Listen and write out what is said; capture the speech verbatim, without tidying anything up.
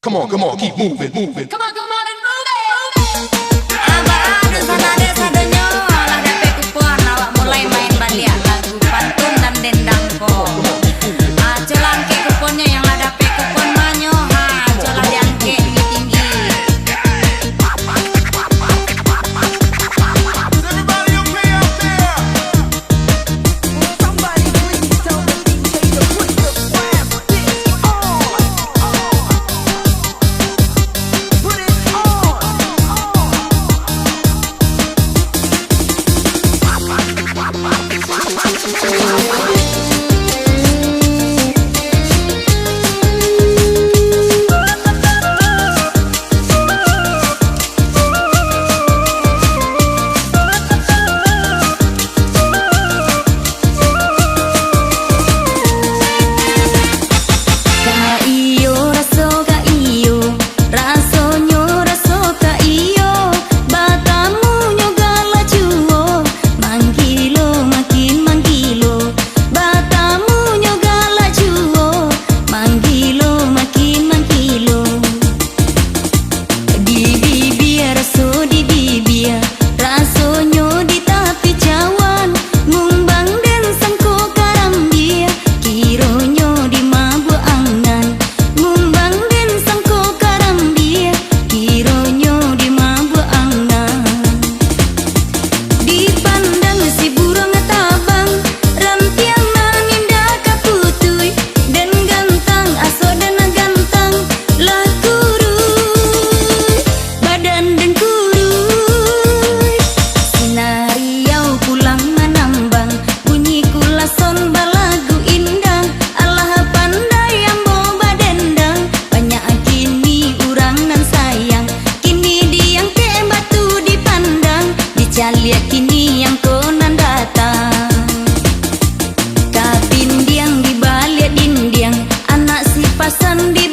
Come on, come on, keep moving, moving. Come on, come on, and move it. Abah, aduh, sanak dek sadonyo, lah dapek kupon, awak mulai main baliak lagu pantun dan dendang ko. Ah, colah angkek kuponnyo, yang lah dapek kupon banyak, ha, colah diangkek tinggi-tinggi. Everybody okay out there? Somebody please tell the D J to put the fire on. Put it on. Ka iyo raso ka iyo, rasonyo raso ka iyo, batamunyo galak juo, manggilo makin manggilo, batamunyo galak juo, manggilo makin manggilo. Di bibia raso di bibia, rasonyo di tapi cawan, mumbang den sangko karambia, kironyo di mabuak angan, mumbang den sangko karambia, kironyo di mabuak angan. Dipandang si buruang tabang, rantiang nan indak ka putuih, den gantang, aso den gantang, lah kuruih, badan den kuruih. Sinariau pulang manambang, bunyi kulason balagu indah, alah pandai ambo badendang, banyak kini urang nan sayang. Kini diangkek batu dipandang, dicaliak kini angko nan datang. Kapindiang dibaliak dindiang, anak si pasan di